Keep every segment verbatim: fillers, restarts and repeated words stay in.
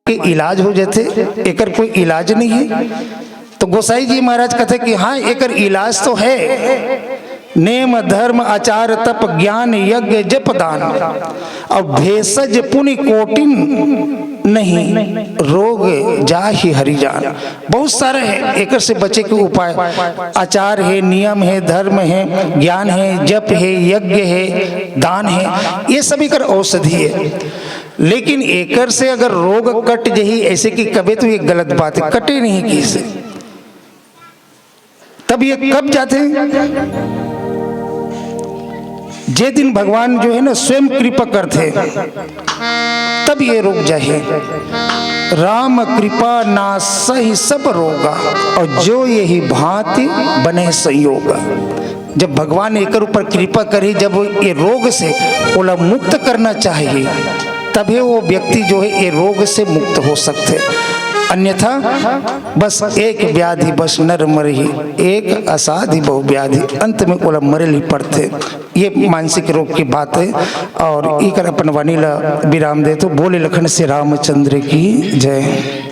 के इलाज हो जाथे, एकर कोई इलाज नहीं है। तो गोसाई जी महाराज कहथे कि हाँ, एकर इलाज तो है, नेम धर्म आचार तप ज्ञान यज्ञ जप दान, और भेषज पुनि कोटिन नहीं, रोग जाहि हरि जान। बहुत सारे हैं एकर से बचे के उपाय। आचार है, नियम है, धर्म है, ज्ञान है, जप है, यज्ञ है, दान है, ये सब एकर औषधि है। लेकिन एकर से अगर रोग कट जही, ऐसे कि कबे तो ये गलत बात है, कटे नहीं किसे। तब ये कब जाथे? जे दिन भगवान जो है ना स्वयं कृपा करथे, तब ये रोग जाहे। राम कृपा नासहि सब रोगा, और जो यही भांति बने संयोगा। जब भगवान एकर ऊपर कृपा करी, जब ये रोग से ओला मुक्त करना चाहिए, तभे वो व्यक्ति जो है ये रोग से मुक्त हो सकथे। अन्यथा बस एक व्याधि बस नर मरही, एक असाधि बहु व्याधि, अंत में ओला मरे ली पड़थे। ये मानसिक रोग की बात है। और इकर अपन वाणी ला विराम देथों। बोले लखन से रामचंद्र की जय।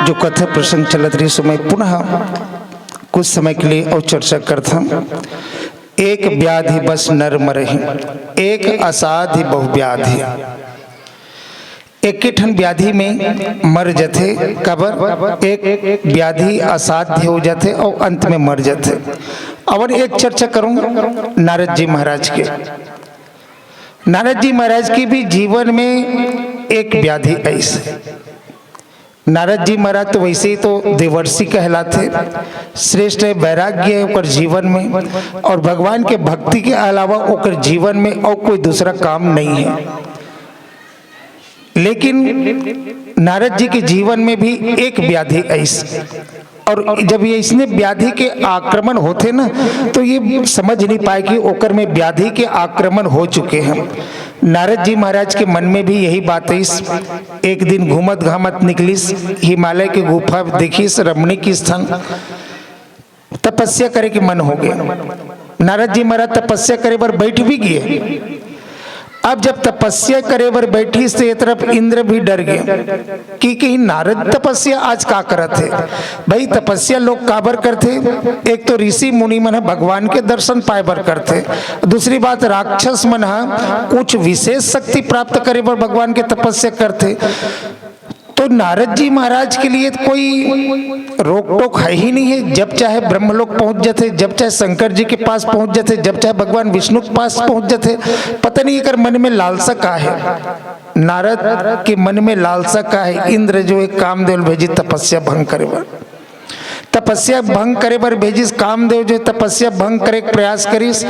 जो कथा प्रसंग चलत रहिस, मैं पुनः कुछ समय के लिए और चर्चा करथन। एक व्याधि बस नर मरहि, एक असाध्य बहुव्याधि। एक ठन व्याधि में मर जथे, काबर एक व्याधि असाध्य हो जथे और अंत में मर जथे। अब एक चर्चा करूं नारद जी महाराज के। नारद जी महाराज के भी जीवन में एक व्याधि आइस। नारद जी महाराज तो वैसे ही तो देवर्षि कहलाथे, श्रेष्ठ है, वैराग्य है ओकर जीवन में, और भगवान के भक्ति के अलावा ओकर जीवन में और कोई दूसरा काम नहीं है। लेकिन नारद जी के जीवन में भी एक व्याधि आइस, और जब ये इसने व्याधि के आक्रमण होथे ना, तो ये समझ नहीं पाए कि ओकर में व्याधि के आक्रमण हो चुके हैं। नारद जी महाराज के मन में भी यही बात आइस। एक दिन घूमत घामत निकलिस हिमालय के गुफा, देखिस रमणीक स्थान, तपस्या करे के मन हो गया। नारद जी महाराज तपस्या करे बर बैठ भी गए। अब जब तपस्या करे बर बैठिस, तो ये तरफ इंद्र भी डर गए कि कहीं नारद तपस्या आज का करत हे। भाई, तपस्या लोग काबर करथे? एक तो ऋषि मुनि मन ह भगवान के दर्शन पाए बर करथे, दूसरी बात राक्षस मन ह कुछ विशेष शक्ति प्राप्त करे बर भगवान के तपस्या करथे। तो नारद जी महाराज के लिए कोई रोक टोक है ही नहीं है। जब चाहे ब्रह्मलोक पहुंच जाते, जब चाहे शंकर जी के पास पहुंच जाते, जब चाहे भगवान विष्णु के पास पहुंच जाते। पता नहीं एकर मन में लालसा का है, नारद के मन में लालसा का है। इंद्र जो है कामदेव भेजी तपस्या भंग करे बर, तपस्या भंग करे बर भेजिस। कामदेव जो तपस्या भंग करे के प्रयास करिस,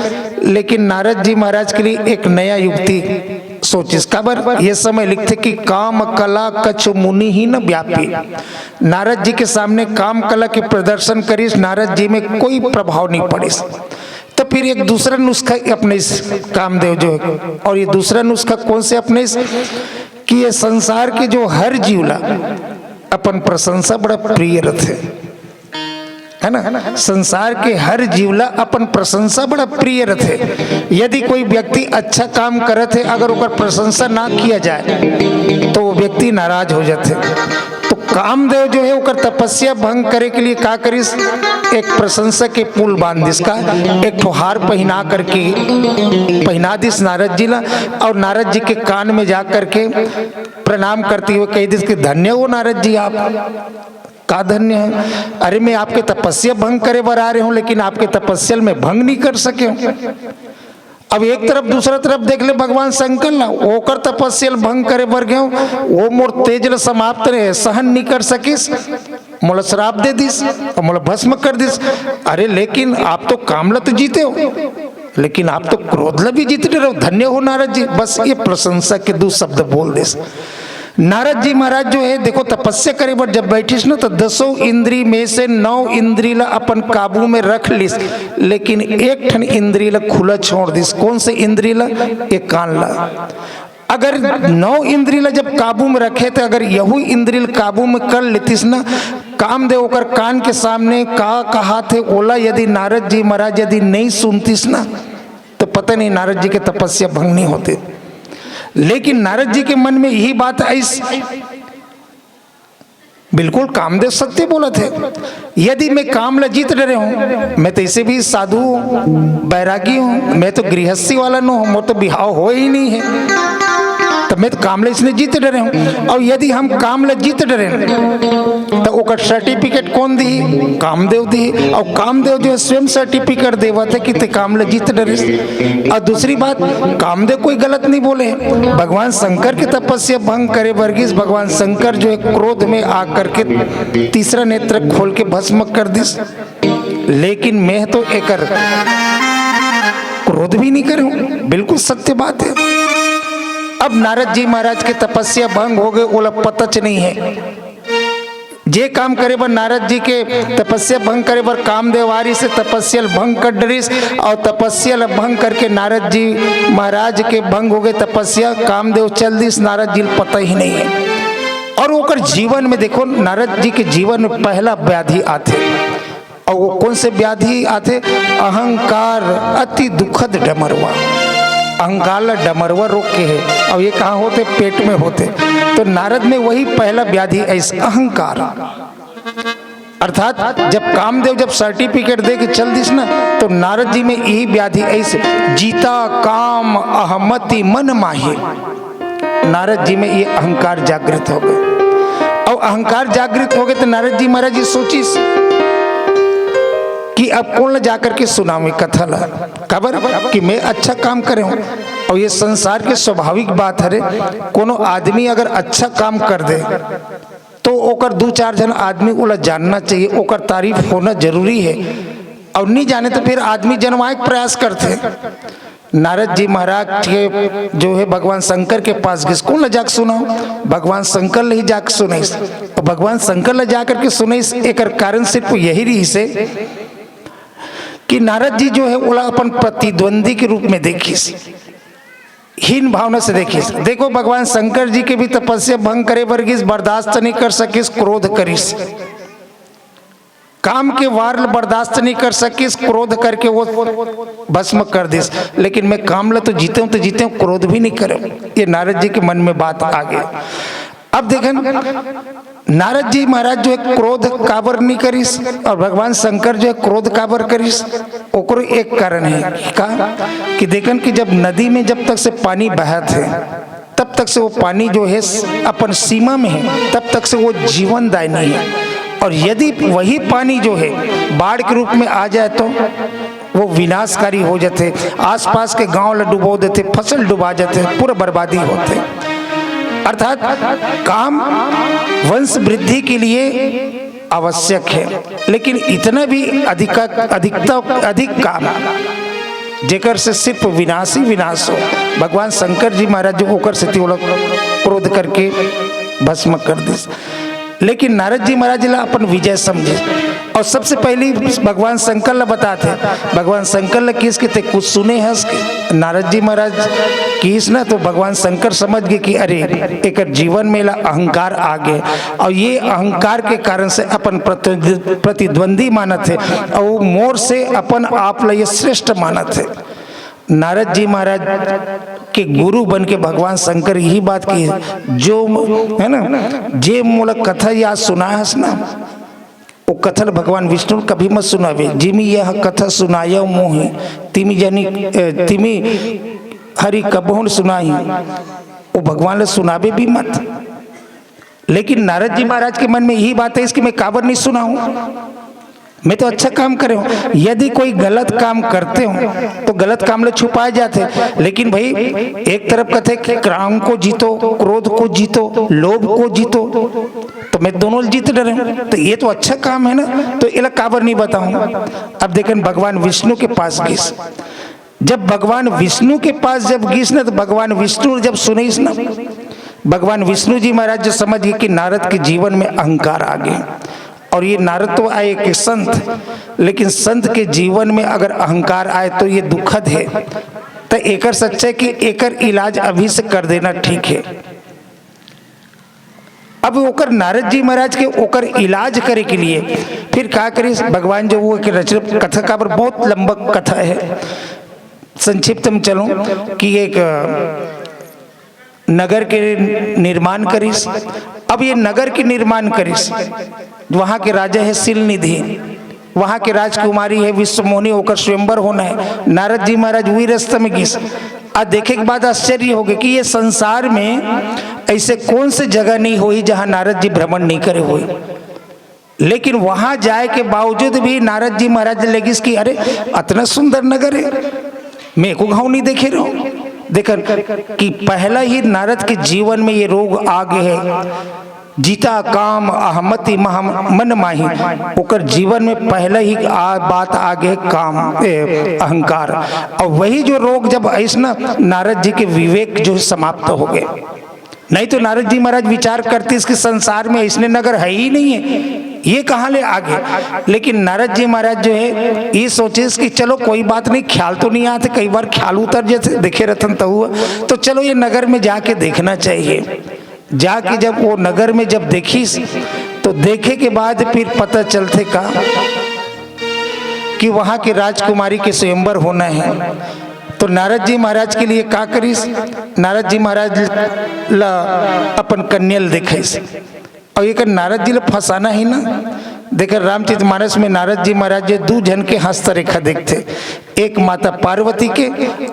लेकिन नारद जी महाराज के लिए एक नया युक्ति सोचिस। काबर ये समय लिखथे कि काम कला कछु मुनि ही न व्यापी। नारद जी के सामने काम कला के प्रदर्शन करिस, नारद जी में कोई प्रभाव नहीं पड़िस। तो फिर एक दूसरा नुस्खा अपने इस कामदेव जो है, और ये दूसरा नुस्खा कौन से अपने इस, कि ये संसार के जो हर जीवला अपन प्रशंसा बड़ा प्रिय रथे, है ना? संसार के हर जीवला अपन प्रशंसा बड़ा प्रिय रथे। यदि कोई व्यक्ति अच्छा काम करत है, अगर ओकर प्रशंसा ना किया जाए, तो वो व्यक्ति नाराज हो जाते। तो कामदेव जो है ओकर तपस्या भंग करे के लिए का करिस? एक प्रशंसा के पुल बांध दिस, का एक ठो हार पहना करके पहना दिस नारद जी ला, और नारद जी के कान में जा करके प्रणाम करते हुए कह दिस कि धन्य हो नारद जी आप। का धन्य है? अरे, मैं आपके तपस्या भंग करे बर आ रहे हूँ, लेकिन आपके तपस्या ल मैं भंग नहीं कर सके हूँ। अब एक तरफ दूसरा तरफ देख ले भगवान शंकर ला, ओकर तपस्या ल भंग करे बर गए, वो मोर तेज ल समाप्त रहे, सहन नहीं कर सकिस, मोला श्राप दे दिस और मोला भस्म कर दिस। अरे, लेकिन आप तो काम ल तो जीते हो, लेकिन आप तो क्रोध ल भी जीत रहे हो। धन्य हो नारद जी। बस ये प्रशंसा के दो शब्द बोल दिस। नारद जी महाराज जो है, देखो, तपस्या करे बर जब बैठिस ना, तो दसों इंद्री में से नौ इंद्री ला अपन काबू में रख लिस, लेकिन एक ठन इंद्री ला खुला छोड़ दिस। कौन से इंद्री ला? ये कान ला। अगर नौ इंद्री ला जब काबू में रखे, तो अगर यहू इंद्री ला काबू में कर लेतिस ना, कामदेव ओकर कान के सामने का कहाथे, ओला यदि नारद जी महाराज यदि नहीं सुनतिस ना, तो पता नहीं नारद जी के तपस्या भंग नहीं होते। लेकिन नारद जी के मन में यही बात आई, बिल्कुल कामदेव सत्य बोलत हे। यदि मैं काम ला जीत डरे हूँ, मैं तो ऐसे भी साधु हूँ, बैरागी हूँ, मैं तो गृहस्थी वाला नो हूँ, मोर तो बिहाव हो ही नहीं है, तो मैं तो काम ला इसने जीत डरे हूँ। और यदि हम काम ला जीत डरे हूँ, तो ओकर सर्टिफिकेट कौन दी? कामदेव दी। और कामदेव जो है स्वयं सर्टिफिकेट देवत है कि ते काम ला जीत डरे। और दूसरी बात, कामदेव कोई गलत नहीं बोले, भगवान शंकर के तपस्या भंग करे बर गिस। भगवान शंकर जो है क्रोध में आकर के तीसरा नेत्र खोल के भस्म कर दिस, लेकिन मैं तो एकर क्रोध भी नहीं करे हूँ। बिल्कुल सत्य बात है। अब नारद जी महाराज के तपस्या भंग हो गए, ओला पता च नहीं है। जे काम करे बर नारद जी के तपस्या भंग करे बर कामदेव आरिस, तपस्या ल भंग कर डरिस, और तपस्या ल भंग करके नारद जी महाराज के भंग हो गए तपस्या, कामदेव चल दिस, नारद जी ल पता ही नहीं है। और ओकर जीवन में देखो, नारद जी के जीवन में पहला व्याधि आथे, और वो कौन से व्याधि आथे? अहंकार अति दुखद डमरवा। अहंकार ला डमरवा रोग कहे, और ये कहाँ होथे? पेट में होथे। तो नारद में वही पहला व्याधि आइस, अहंकार। अर्थात जब कामदेव जब सर्टिफिकेट दे के चल दिस ना, तो नारद जी में यही व्याधि आइस, जिता काम अहमति मन माही। नारद जी में ये अहंकार जागृत हो गए। और अहंकार जागृत हो गए तो नारद जी महाराज जी सोचिस कि अब कोन ला जाकर के सुनावे कथा ला, काबर कि मैं अच्छा काम करे हूँ। और ये संसार के स्वाभाविक बात हरे, कोनो आदमी अगर अच्छा काम कर दे तो ओकर दू चार झन आदमी ओला जानना चाहिए, ओकर तारीफ होना जरूरी है। और नहीं जाने तो फिर आदमी जनवाए के प्रयास करते। नारद जी महाराज के जो है भगवान शंकर के पास गिस, कोन ला जाके सुनाओ? भगवान शंकर ले ही जाके सुनाइस। और भगवान शंकर ला जा करके सुनाइस, एकर कारण सिर्फ यही रहिस हे कि नारद जी जो है ओला अपन प्रतिद्वंदी के रूप में देखिस, हीन भावना से देखिस। देखो, भगवान शंकर जी के भी तपस्या भंग करे बर गिस, बर्दाश्त नहीं कर सकिस, क्रोध करिस। काम के वार ल बर्दाश्त नहीं कर सकिस, क्रोध करके वो भस्म कर दिस। लेकिन मैं काम ल तो जीते हूँ तो जीते हूँ, क्रोध भी नहीं करे। ये नारद जी के मन में बात आ गई। अब देखन, नारद जी महाराज जो है क्रोध काबर नहीं करिस और भगवान शंकर जो है क्रोध काबर करिस, ओकरो एक कारण है। का? कि देखन कि जब नदी में जब तक से पानी बहत है, तब तक से वो पानी जो है अपन सीमा में है, तब तक से वो जीवनदायिनी है। और यदि वही पानी जो है बाढ़ के रूप में आ जाए तो वो विनाशकारी हो जाते, आसपास के गांव ला डुबो देते, फसल डुबा जाते, पूरा बर्बादी होते। अर्थात काम वंश वृद्धि के लिए आवश्यक है, लेकिन इतना भी अधिका अधिकता अधिक काम जेकर से सिर्फ विनाश ही विनाश हो। भगवान शंकर जी महाराज जो ओकर सेती ओला क्रोध करके भस्म कर दिस। लेकिन नारद जी महाराज ला अपन विजय समझे और सबसे पहली भगवान शंकर ला बताथे। भगवान शंकर ला किहिस कि ते कुछ सुने हस कि? नारद जी महाराज किहिस ना, तो भगवान शंकर समझ गए कि अरे, एकर जीवन में ला अहंकार आ गए और ये अहंकार के कारण से अपन प्रति- प्रतिद्वंदी मानत है और वो मोर से अपन आप ला ये श्रेष्ठ मानत है। नारद जी महाराज के गुरु बन के भगवान शंकर यही बात की, जो, है ना, जे मोला कथा या सुनाहस ना, वो कथा ल भगवान विष्णु ल कभी मत सुनावे। जिमि यह कथा सुनायव मोहि, तिमि जनि, ए, तिमि हरि कबहुँ न सुनाई। वो भगवान ल सुनावे भी मत। लेकिन नारद जी महाराज के मन में यही बात है, इसकी मैं काबर नहीं सुनाऊं? मैं तो अच्छा काम करे हूँ। यदि कोई गलत काम करते हो तो गलत काम ले छुपाए जाते। लेकिन भाई, एक तरफ कहते कि काम को जीतो, क्रोध को जीतो, लोभ को जीतो, तो मैं दोनों जीत डरे हूँ, तो ये तो अच्छा काम है ना, तो इला काबर नहीं बताऊं। अब देखन, भगवान विष्णु के पास गिस। जब भगवान विष्णु के पास जब गिस ना, तो भगवान विष्णु जब सुनिस ना, भगवान विष्णु जी महाराज जो समझ गए कि नारद के जीवन में अहंकार आ गए। और ये नारद तो आए एक संत, लेकिन संत के जीवन में अगर अहंकार आए तो ये दुखद है। तो एकर सच्चा है कि एकर इलाज अभी से कर देना ठीक है। अब ओकर नारद जी महाराज के ओकर इलाज करे के लिए फिर का करिस भगवान, जो वो एक रचना कथा का पर बहुत लंबा कथा है, संक्षिप्त में चलूं कि एक नगर के निर्माण करिस। अब ये नगर के निर्माण करिस, वहाँ के राजा है सिलनिधि, वहाँ के राजकुमारी है विश्वमोहिनी, ओकर स्वयंवर होना है। नारद जी महाराज वही रास्ते में गिस। आ देखे के बाद आश्चर्य हो गए कि ये संसार में ऐसे कौन से जगह नहीं होई जहाँ नारद जी भ्रमण नहीं करे होई। लेकिन वहाँ जाए के बावजूद भी नारद जी महाराज ले गिस कि अरे, अतना सुंदर नगर है, मैं एको घाव नहीं देखे रहो। देखन कि पहला ही नारद के जीवन में ये रोग आ गए है, जिता काम अहमति मह-, मन माही। ओकर जीवन में पहला ही आ, बात आ गए काम, ए, अहंकार। और वही जो रोग जब आइस ना, नारद जी के विवेक जो समाप्त हो गए। नहीं तो नारद जी महाराज विचार करते इसके संसार में इसने नगर है ही नहीं है, ये कहाँ ले आ गए। लेकिन नारद जी महाराज जो है ये सोचिस कि चलो कोई बात नहीं, ख्याल तो नहीं आते, कई बार ख्याल उतर जैसे देखे रतन तहु, तो चलो ये नगर में जाके देखना चाहिए। जाके जब वो नगर में जब देखिस तो देखे के बाद फिर पता चलते का कि वहाँ के राजकुमारी के स्वयंवर होना है। तो नारद जी महाराज के लिए का करिस? नारद जी महाराज ला अपन कन्या ल देखाइस। अउ एकर नारद जी ल फंसाना ही ना। देखे, रामचरित मानस में नारद जी महाराज जो दू झन के हस्तरेखा देखथे, एक माता पार्वती के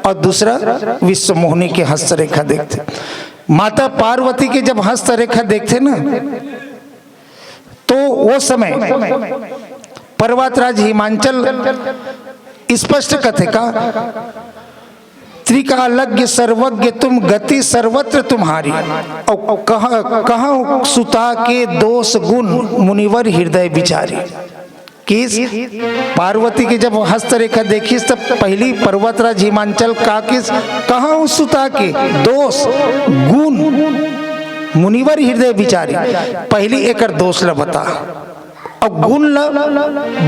अउ दूसरा विश्वमोहिनी के हस्तरेखा देखथे। माता पार्वती के जब हस्तरेखा देखथे ना, तो वो समय पर्वतराज हिमांचल स्पष्ट कथे का, "त्रिकालज्ञ सर्वज्ञ तुम, गति सर्वत्र तुम्हारी, और कह, कहउँ सुता के दोष गुण, मुनिवर हृदय विचारी।" किस पार्वती के जब हस्तरेखा देखिस, तब पहली पर्वतराज हिमांचल का किस, "कहउँ सुता के दोष गुण, मुनिवर हृदय विचारी।" पहली एकर दोष ल बता, अउ गुण ल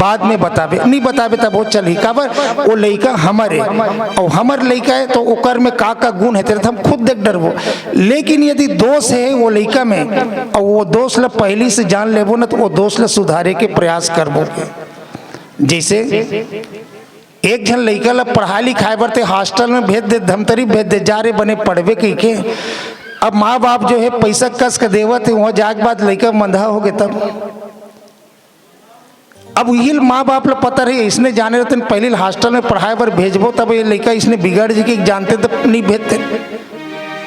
बाद में बताबे, नहीं बताबे तब वो चलही। काबर? वो लइका हमर ए, अउ हमर लइका ए, तो ओकर में का का गुण हे, तेला हम खुद देख डरबो। लेकिन यदि दोष हे वो लइका में, अउ वो दोष ल पहली से जान लेबो न, तो वो दोष ल सुधारे के प्रयास करबो के। जैसे एक झन लइका ल पढ़ाई लिखाई बर ते हॉस्टल में भेज दे, धमतरी भेज दे, "जा रे बने पढ़बे," कहिके। अब माँ बाप जो हे पैसा कस के देवत हे, वहाँ जाए के बाद लइका मंदहा हो गे तब। अब इही ल माँ बाप ल पता रही, इसने जाने रहते न, पहली ल हॉस्टल में पढ़ाई बर भेजबो, तब ये लइका इसने बिगड़ जी के जानते तब नहीं भेजते।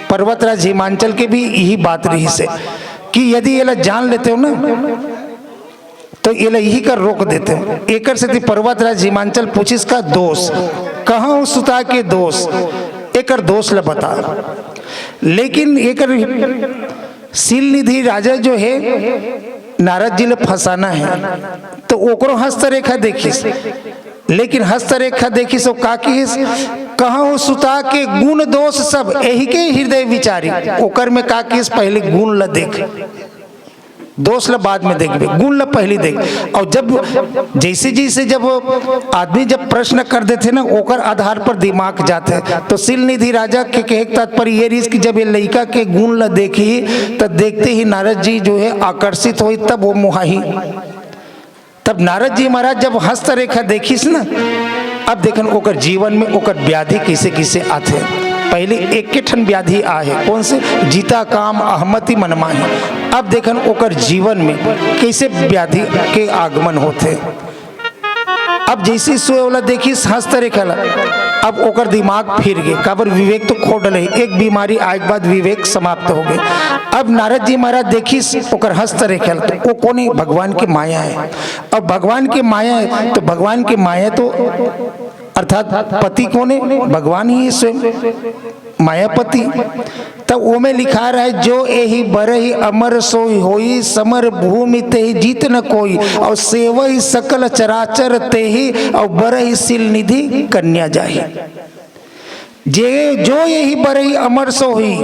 पर्वतराज हिमांचल के भी यही बात रहिस हे कि यदि ये ला जान लेते हो ना, तो ये ला यही कर रोक देते हो। एकर सेती पर्वतराज हिमांचल पूछिस का दोष, कहउँ सुता के दोष, एकर दोष ल बता। लेकिन एकर शील निधि राजा जो हे, नारद जी ल फंसाना हे, तो ओकरो हस्तरेखा देखिस। लेकिन हस्तरेखा देखिस, वो का किहिस, "कहउँ सुता के गुण दोष सब, एहि के हृदय विचारी।" ओकर में का किहिस, पहले गुण ल देख, दोष ल बाद में देखबे, गुण ल पहली देख। अउ जब जैसे जैसे जब आदमी जब प्रश्न कर देथे ना, ओकर आधार पर दिमाग जाथे। तो शील निधि राजा के कहे के तात्पर्य ये रहिस कि जब ये लइका के गुण ल देखही, त देखते ही नारद जी जो हे आकर्षित होही, तब वो मोहाही। तब नारद जी महाराज जब हस्तरेखा देखिस ना, अब देखन ओकर जीवन में ओकर व्याधि कइसे कइसे आथे। पहले एके ठन व्याधि आहे, कौन से? जिता काम अहमति मन माही। अब देखन ओकर जीवन में कइसे व्याधि के आगमन होथे। अब जैसे सोए वाला देखिस हस्तरेखा ला, अब ओकर दिमाग फिर गे, काबर विवेक तो खो डले, एक बीमारी आए के बाद विवेक समाप्त हो गे। अब नारद जी महाराज देखिस ओकर हस्तरेखा ला, तो वो कोन हे? भगवान के माया हे। अब भगवान के माया हे, तो भगवान के माया तो अर्थात पति कोन हे? भगवान ही हे स्वयं, मायापति। तब ओमे लिखा रहे, "जो एहि बरहि अमर सोई होई, समर भूमि तेहि जीत न कोई, और सेवहि सकल चराचर तेहि, और बरहि शील निधि कन्या जाहि।" जे जो एहि बरहि अमर सोई,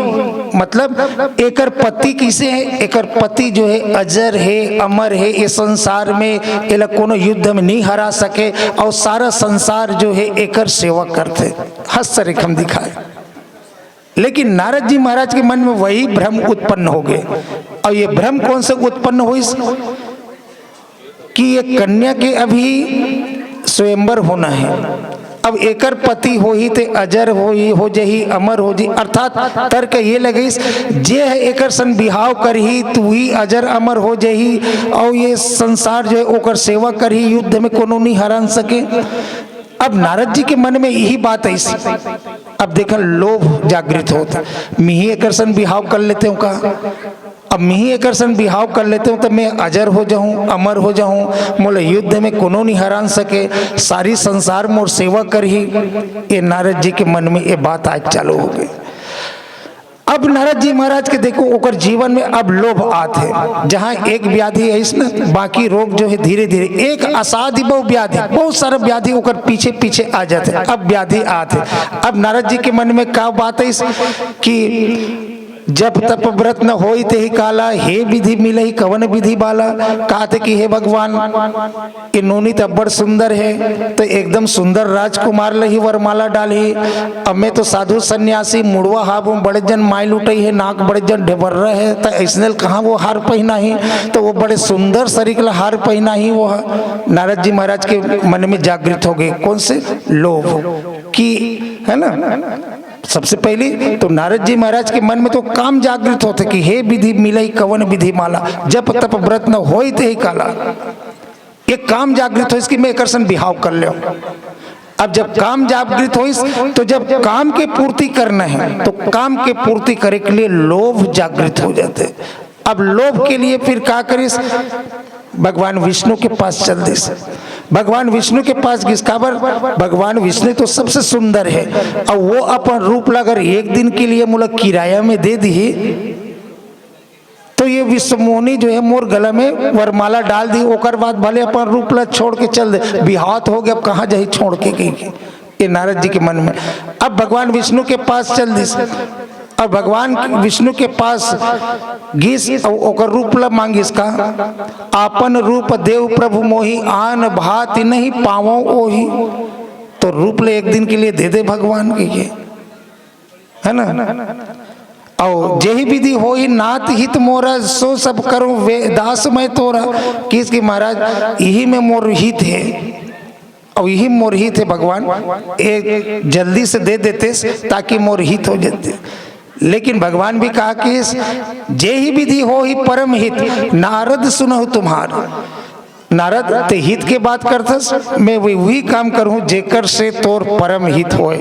मतलब एकर पति किसे हे? एकर पति जो हे अजर हे, अमर हे, ये संसार में एला कोनो युद्ध में नहीं हरा सके, और सारा संसार जो हे एकर सेवा करथे। हस्तरेखा म दिखाए। लेकिन नारद जी महाराज के मन में वही भ्रम उत्पन्न हो गे। और ये भ्रम कौन से उत्पन्न होइस कि ये कन्या के अभी स्वयंवर होना हे, अब एकर पति होही ते अजर होही, हो जही, अमर हो जही। अर्थात तर्क ये लगइस, जे ह एकर सन बिहाव करही, त उही अजर अमर हो जही, और ये संसार जो हे ओकर सेवा करही, युद्ध में कोनो नहीं हरा सके। अब नारद जी के मन में यही बात आइस। अब देखन, लोभ जागृत होत, "मिही एकर सन बिहाव कर लेते हूँ का? अब मिही एकर सन बिहाव कर लेते हूँ, त मैं अजर हो जाहूँ, अमर हो जाहूँ, मोला युद्ध में कोनो नहीं हरा सके, सारी संसार मोर सेवा करही।" ये नारद जी के मन में ये बात आए चालू हो गे। अब नारद जी महाराज के देखो, ओकर जीवन में अब लोभ आत हे। जहाँ एक व्याधि आइस ना, बाकी रोग जो हे धीरे धीरे, एक असाध्य बहु व्याधि, बहुत सारा व्याधि ओकर पीछे पीछे आ जाथे। अब व्याधि आत हे। अब नारद जी के मन में का बात आइस कि जप तप व्रत न होई तेहि काला, हे विधि मिलही कवन विधि बाला। कहत हे कि हे भगवान, ये नोनी तो अब्बड़ सुंदर हे, तो एकदम सुंदर राजकुमार ल ही वरमाला डालही। अब मैं तो साधु सन्यासी मुड़वा हाबू, बड़े जन माई लुटई हे, नाक बड़े जन ढेबर्रा हे, तो अइसने ल कहाँ वो हार पहिनाही? तो वो बड़े सुंदर सरीक ल हार पहिनाही। वो ह-, नारद जी महाराज के मन में जागृत हो गए। कौन से? लोभ की, है ना? सबसे पहली तो नारद जी महाराज के मन में तो काम जागृत होथे कि हे विधि मिलई कवन विधि माला, जप तप व्रत न होई तेहि काला। ये काम जागृत होइस कि मैं एकर सन बिहाव कर लेव। अब जब काम जागृत होइस, तो जब काम के पूर्ति करना है, तो काम के पूर्ति करे के लिए लोभ जागृत हो जाथे। अब लोभ के लिए फिर का करिस? भगवान विष्णु के पास चल दिस। भगवान विष्णु के पास गिस, काबर? भगवान विष्णु तो सबसे सुंदर है। अब वो अपन रूप ला अगर एक दिन के लिए मोला किराया में दे दिही, तो ये विश्वमोहिनी जो है मोर गला में वरमाला डाल दी, ओकर बाद भले अपन रूप ला छोड़ के चल दे, बिहाव हो गया, अब कहाँ जाही छोड़ के कहीं के। ये नारद जी के मन में। अब भगवान विष्णु के पास चल दिस, और भगवान विष्णु के पास गिस और ओकर रूप ला मांगिस का, आपन रूप देव प्रभु मोहि, आन भांति नहीं पावो ओहि। तो रूप ले एक दिन के लिए दे दे भगवान के, ये है ना? और जेहि विधि होई नाथ हित मोरा, सो सब करूं वे दास मैं तोरा। किस कि महाराज, यही में मोर हित है, और यही मोर हित है भगवान, एक जल्दी से दे देते ताकि मोर हित हो जाते। लेकिन भगवान भी कहा कि इस जेहि विधि होहि परम हित, नारद सुनहु तुम्हार। नारद, ते हित के बात करथस, मैं वही, वही काम करूं जेकर से तोर परम हित होए।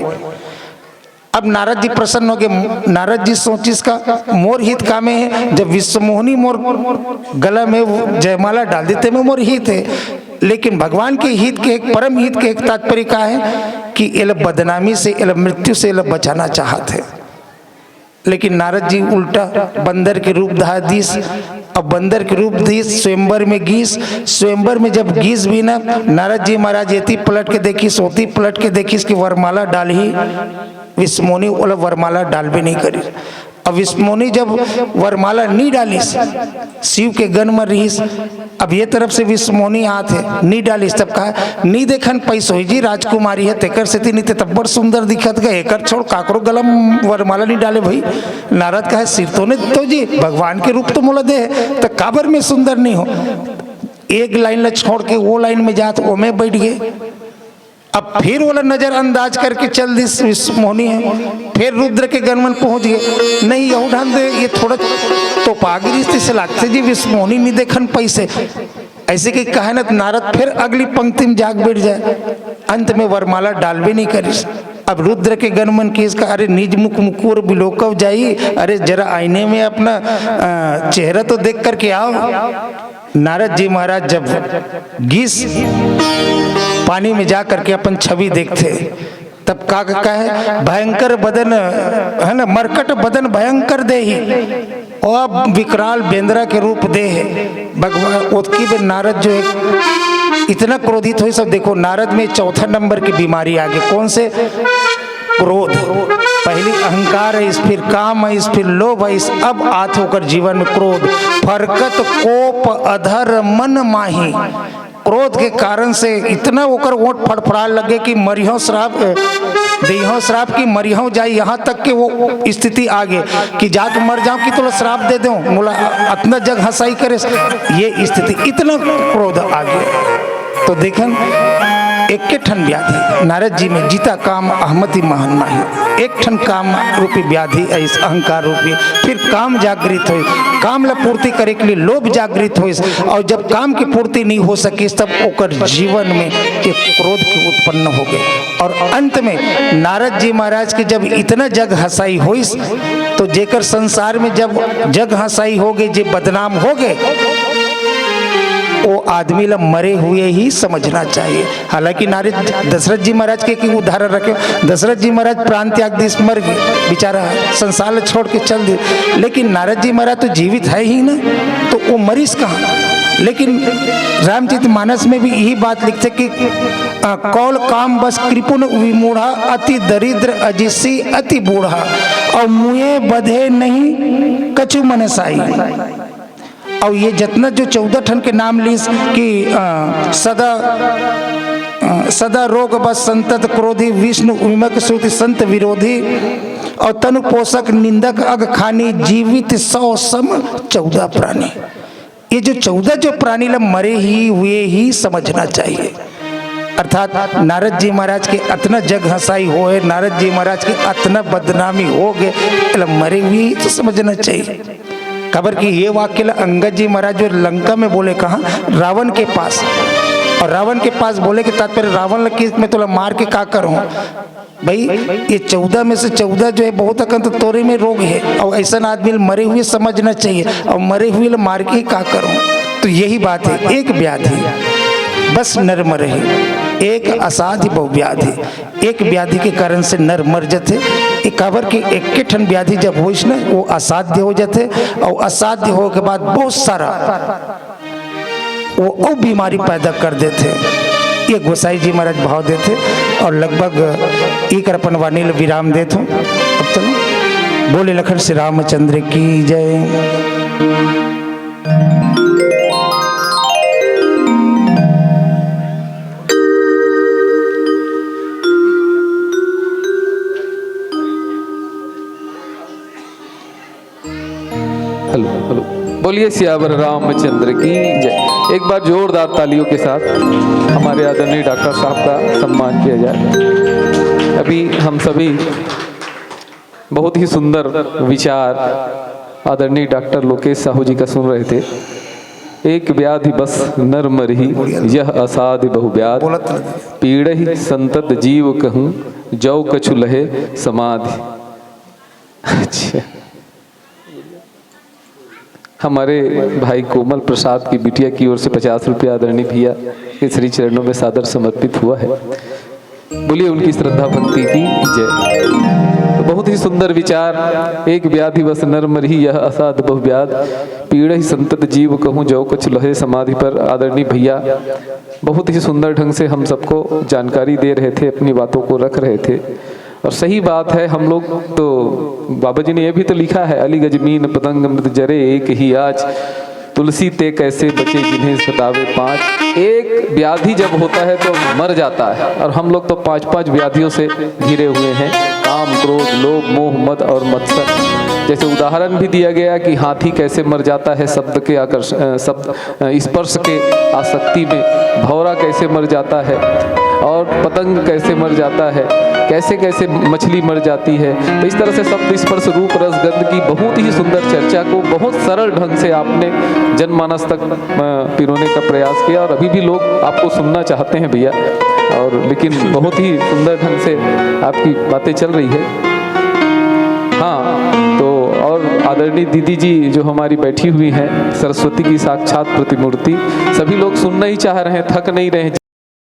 अब नारद जी प्रसन्न हो गए। नारद जी सोचिस का, मोर हित का में है, जब विश्वमोहिनी मोर गला में वो जयमाला डाल देते में मोर हित है। लेकिन भगवान के हित के, एक परम हित के एक तात्पर्य का है कि एला बदनामी से, एला मृत्यु से एला बचाना चाहत है। लेकिन नारद जी उल्टा बंदर के रूप धार दिस। अब बंदर के रूप दिस, स्वयंवर में गिस। स्वयंवर में जब गिस भी ना, नारद जी महाराज एती पलट के देखिस, ओती पलट के देखिस कि वरमाला डालही। विश्वमोहिनी ओला वरमाला डालबे नहीं करिस। अब विश्वमोहिनी जब वरमाला नहीं डालिस, शिव के गन में रहिस, अब ये तरफ से विश्वमोहिनी आत है, नहीं डालिस, तब कहा, नहीं देखन पैस होई जी, राजकुमारी है, तेकर सेती नहीं ते तब बड़ सुंदर दिखत गए, एकर छोड़ काकरो गला में वरमाला नहीं डाले भाई। नारद कहे, सिर तो ने तो जी, भगवान के रूप तो मोला दे है, तो काबर में सुंदर नहीं हो? एक लाइन ला छोड़ के वो लाइन में जात, ओमे बैठ गए। अब फिर ओला नजरअंदाज करके चल दिस विश्वमोहिनी है, फिर रुद्र के गन मन पहुंच गए। नहीं, यहू ढंग दे, ये थोड़ा तो पागिरी से लागते जी, विश्वमोहिनी नहीं देखन पैसे। ऐसे के कहे न, नारद फिर अगली पंक्ति में जाग बैठ जाए। अंत में वरमाला डालबे नहीं करिस। अब रुद्र के गन मन किस का, अरे निज मुख मुकुर बिलोकव जाई, अरे जरा आईने में अपना, अ, चेहरा तो देख करके आओ। नारद जी महाराज जब गिस पानी में जा करके अपन छवि देखते, तब का कहे, भयंकर बदन, है ना, मरकट बदन भयंकर देहि, और विकराल बेंदरा के रूप दे है भगवान। ओतकी बेर नारद जो है इतना क्रोधित होइस। सब देखो, नारद में चौथा नंबर की बीमारी आ गई। कौन से? क्रोध। पहली अहंकार है, इस फिर काम है, इस फिर लोभ है, इस अब आत होकर जीवन में क्रोध। फरकत कोप अधर मन माही। क्रोध के कारण से इतना ओकर ओंठ फड़फड़ा लगे कि मरिहो श्राप, अ, देहो श्राप की मरिहो जाए, यहाँ तक के वो स्थिति आ गए कि जाके मर जाओ कि तोला श्राप दे दो, मोला अतना जग हंसाई करे, ये स्थिति, इतना क्रोध आ गया। तो देखन, एक के ठन व्याधि नारद जी में, जिता काम अहमति महान माही। एक ठन काम रूपी व्याधि है, इस अहंकार रूपी। फिर काम जागृत हो, काम ला पूर्ति करे के लिए लोभ जागृत हो, और जब काम की पूर्ति नहीं हो सकिस, तब ओकर जीवन में एक क्रोध के उत्पन्न हो गए। और अंत में नारद जी महाराज के जब इतना जग हंसाई होइस, तो जेकर संसार में जब जग हंसाई हो गए, जे बदनाम हो गए, वो आदमी ला मरे हुए ही समझना चाहिए। हालांकि नारद, दशरथ जी महाराज के, के उदाहरण रखे, दशरथ जी महाराज प्राण त्याग दिस, मर गए, बेचारा संसार ला छोड़ के चल दिए, लेकिन नारद जी महाराज तो जीवित है ही ना, तो वो मरीस कहाँ? लेकिन रामचरित मानस में भी यही बात लिखथे कि, अ, कौल काम बस कृपुन विमूढ़ा, अति दरिद्र अजिसी अति बूढ़ा, और मुए बधे नहीं कछु मनसाई। और ये जतना जो चौदह ठन के नाम लिस कि, अ, सदा, अ, सदा रोग बस संतत क्रोधी, विष्णु विमक श्रुति संत विरोधी, और तनु पोषक निंदक अग खानी, जीवित सौ सम चौदह प्राणी। ये जो चौदह जो प्राणी ला मरे ही हुए ही समझना चाहिए। अर्थात नारद जी महाराज के अतना जग हंसाई होए, नारद जी महाराज के अतना बदनामी हो गए, एला मरे हुए ही तो समझना चाहिए। काबर कि ये वाक्य ला अंगद जी महाराज जो लंका में बोले, कहा, रावण के पास, और रावण के पास बोले के तात्पर्य रावण ला कि मैं तोला मार के का करूं? भाई, ये चौदह में से चौदह जो है, बहुत अकन तो तोरे में रोग है, और ऐसा आदमी ल मरे हुए समझना चाहिए, और मरे हुए ल मार के का करूं? तो यही बात है, एक व्याधि बस नर मरे है, एक असाध्य बहुव्याधि। एक व्याधि के कारण से नर मर जथे। ये काबर के एक ठन व्याधि जब होइस ना, वो असाध्य हो जथे, और असाध्य होए के बाद बहुत सारा वो अउ बीमारी पैदा कर देथे। ये गोसाई जी महाराज भाव देथे और लगभग एकर अपन वाणी ल विराम देथों। अब चलो, बोले लखन श्री रामचंद्र की जय। Hello, hello. बोलिए सियावर रामचंद्र की जय। एक बार जोरदार तालियों के साथ हमारे आदरणीय डॉक्टर साहब का सम्मान किया जाए। अभी हम सभी बहुत ही सुंदर विचार आदरणीय डॉक्टर लोकेश साहू जी का सुन रहे थे। एक व्याधि बस नर मरही, यह असाध्य बहुव्याध। बोलत रहे। पीड़हि संतत जीव कहूँ, जौ कछु लहे समाधि। अच्छा, हमारे भाई कोमल प्रसाद की बिटिया की ओर से पचास रुपया आदरणीय भैया के श्री चरणों में सादर समर्पित हुआ है। बोलिए उनकी श्रद्धा भक्ति की जय। तो बहुत ही सुंदर विचार। एक व्याधि बस नर मरही, यह असाध बहुव्याध, पीड़हि संतत जीव कहूँ, जौ कछु लहे समाधि। पर आदरणीय भैया बहुत ही सुंदर ढंग से हम सबको जानकारी दे रहे थे, अपनी बातों को रख रहे थे। और सही बात है, हम लोग तो, बाबा जी ने यह भी तो लिखा है, अली गजमीन पतंग मृत जरे एक ही आच, तुलसी ते कैसे बचे जिन्हें सतावे पाँच। एक व्याधि जब होता है तो मर जाता है, और हम लोग तो पांच पांच व्याधियों से घिरे हुए हैं, काम, क्रोध, लोभ, मोह, मद और मत्सर। जैसे उदाहरण भी दिया गया कि हाथी कैसे मर जाता है शब्द के आकर्षण, अ, शब्द, अ, स्पर्श के आसक्ति में, भौरा कैसे मर जाता है और पतंग कैसे मर जाता है, कैसे कैसे मछली मर जाती है। तो इस तरह से शब्द स्पर्श रूप रस गंध की बहुत ही सुंदर चर्चा को बहुत सरल ढंग से आपने जनमानस तक, अ, पिरोने का प्रयास किया और अभी भी लोग आपको सुनना चाहते हैं भैया। और लेकिन बहुत ही सुंदर ढंग से आपकी बातें चल रही है। हाँ, तो और आदरणीय दीदी जी जो हमारी बैठी हुई हैं, सरस्वती की साक्षात प्रतिमूर्ति, सभी लोग सुनना ही चाह रहे हैं, थक नहीं रहे हैं।